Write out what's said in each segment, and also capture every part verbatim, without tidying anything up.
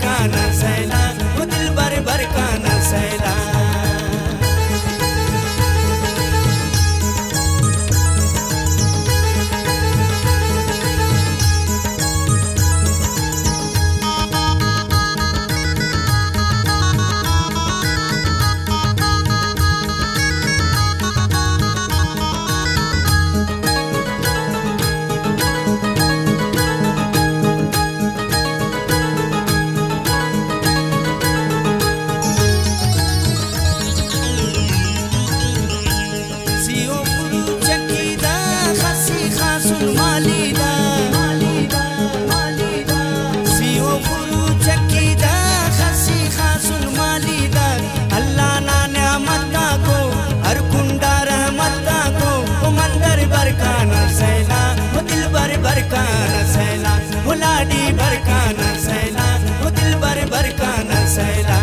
کانا سیلا، او دلبر برکانا سیلا۔ سی و خروچکی دا خسی خاسن مالی دا۔ سی و خروچکی دا خسی خاسن مالی دا۔ اللہ نا نعمت آکو، ہر کنڈا رحمت آکو، او مندر برکانا سیلا، او دلبر برکانا سیلا، او لاڈی برکانا سیلا، او دلبر برکانا سیلا۔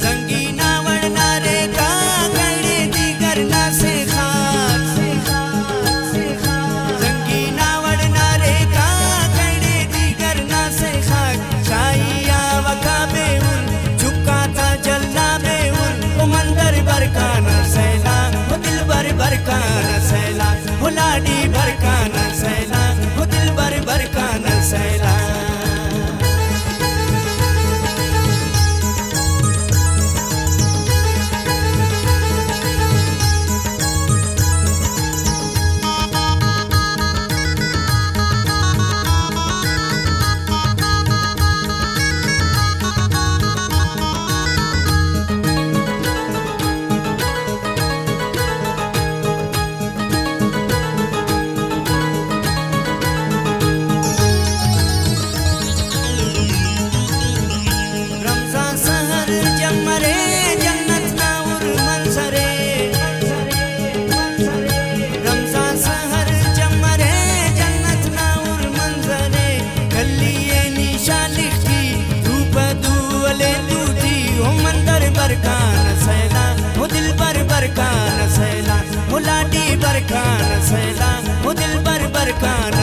زنگی نا وڑ نا ریکا گڑے دیگر نا سیخا۔ زنگی نا وڑ نا ریکا گڑے دیگر نا سیخا۔ شاہی آ وکا بے ار چکا تا جلا بے ار۔ او مندر برکانا سیلا، او دلبر برکانا سیلا، او لاڈی برکانا سیلا، او دلبر برکانا سیلا۔ رمضان سحر جمرے جنت نا ہر منظرے۔ رمضان سحر جمرے جنت نا ہر منظرے۔ کلی ءِ نی شالخ ٹی، دھوپ دو ولے دوٹی، او مندر برکان سیلا، او دلبر برکان سیلا، او لاڈی برکان سیلا، او دلبر برکان